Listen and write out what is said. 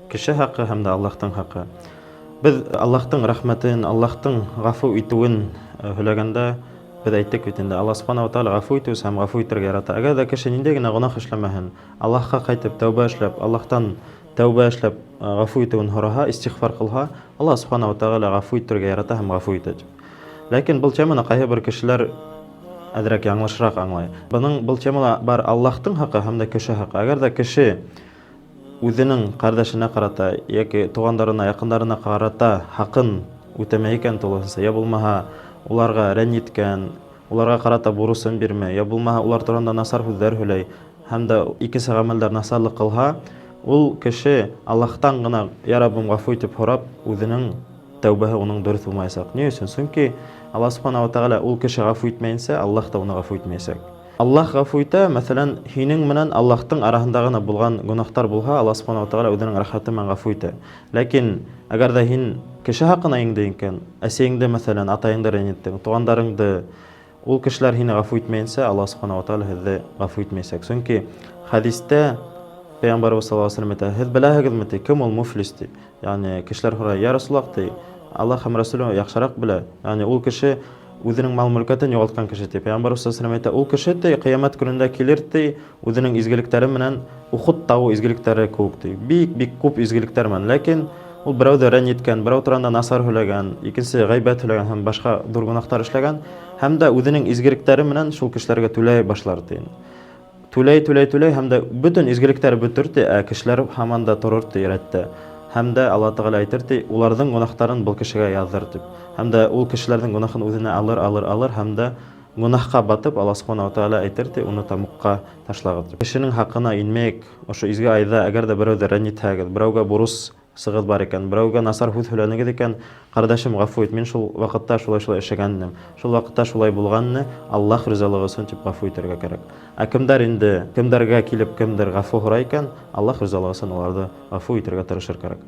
Кеше хаҡы һәм дә Аллаһтың хаҡы. Беҙ Аллаһтың рәхмәтен, Аллаһтың ғәфү итеүен һөйләгәндә беҙ әйттек бит инде, Аллаһ Субхана ва Тааля ғәфү итеүсе һәм ғәфү итергә ярата. Әгәр ҙә кеше ниндәй генә гонаһ эшләмәһен, Аллаһҡа ҡайтып тәүбә эшләп, Аллаһтан тәүбә эшләп ғәфү итеүен һораһа, истиғфар ҡылһа, Аллаһ Субхана ва Тааля ғәфү итергә ярата һәм ғәфү итә дип. Ләкин был теманы ҡайһы бер кешеләр әҙерәк яңылышыраҡ аңлай. Бының был темала бар Аллаһтың хаҡы һәм дә кеше хаҡы. Әгәр ҙә кеше үҙенең ҡәрҙәшенә ҡарата йәки туғандарына, яҡындарына ҡарата хаҡын үтәмәй икән тулыһынса, я булмаһа уларға рәнйеткән, уларға ҡарата бурысын бирмәй, я булмаһа улар тураһында насар һүҙҙәр һөйләй һәм дә икенсе ғәмәлдәр насарлыҡ ҡылһа, ул кеше Аллаһтан ғына «Я Раббым, ғәфү ит» тип һорап, үҙенең тәүбәһе уның дөрөҫ булмаясаҡ. Ни өсөн? Сөнки Аллаһ Субхана ва Тәғәлә ул кеше ғәфү итмәйенсә, Аллаһ та уны ғәфү итмәйәсәк. Аллаһ ғәфү итә, мәҫәлән, һинең менән Аллаһтың араһында ғына булған гөнаһтар булһа, Аллаһ Субхана ва Тәғәлә үҙенең рәхмәте менән ғәфү итә. Ләкин әгәр ҙә һин кеше хаҡына иңдең икән, әсәйеңде, мәҫәлән, атайыңды рәнйеттең, туғандарыңды, ул кешеләр һине ғәфү итмәйенсә, Аллаһ Субхана ва Тәғәлә һеҙҙе ғәфү итмәйәсәк. Сөнки хәдистә Пәйғәмбәребеҙ саллаллаһу алейһи ва сәлләм әйтә, һеҙ беләһегеҙме, ти, кем ул муфлис, ти. Ягъни кешеләр һорай, я Расуллаһ, ти, Аллаһ һәм Расулы яҡшыраҡ белә. Ягъни ул кеше үҙенең мал-мөлкәтен юғалтҡан кеше, ти. Пәйғәмбәребеҙ саллаллаһу алейһи ва сәлләм әйтә, ул кеше, ти, ҡыямәт көнөндә килер, ти, үҙенең изгелектәре менән Ухуд тавы изгелектәре кеүек, ти. Бик-бик күп изгелектәр менән. Ләкин ул берәүҙе рәнйеткән, берәү турында насар һөйләгән, икенсе ғәйбәт һөйләгән һәм башҡа ҙур гөнаһтар эшләгән һәм дә үҙенең изгелектәре менән шул кешеләргә түләй башлар, ти. Түләй, түләй, түләй һәм дә бөтен изгелектәре бөтөр, ти, ә кешеләр һаман да торор, ти, рәттә. Һәм дә Алла Тәгалә әйтер, ти, уларҙың гөнаһтарын был кешегә яҙҙыр, дип. Һәм дә ул кешеләрҙең гөнаһын үҙенә алыр, алыр, алыр һәм дә гөнаһҡа батып, Алла Субхана ва Тәгалә әйтер, ти, уны тамуҡҡа ташлағыҙ, дип. Кешенең хаҡына инмәйек, ошо изге айҙа әгәр дә берәүҙе рәнйетһәгеҙ, берәүгә бурыс сығыҙ бар икән, берәүгә насар һүҙ һөйләнегеҙ икән, ҡәрҙәшем, ғәфү ит, мин шул ваҡытта шулай-шулай эшләгән инем, шул ваҡытта шулай булған ине, Аллаһ ризалығы өсөн дип ғәфү итергә кәрәк. Ә кемдәр инде, кемдәргә килеп кемдер ғәфү һорай икән, Аллаһ ризалығы өсөн уларҙы ғәфү итергә тырышыр кәрәк.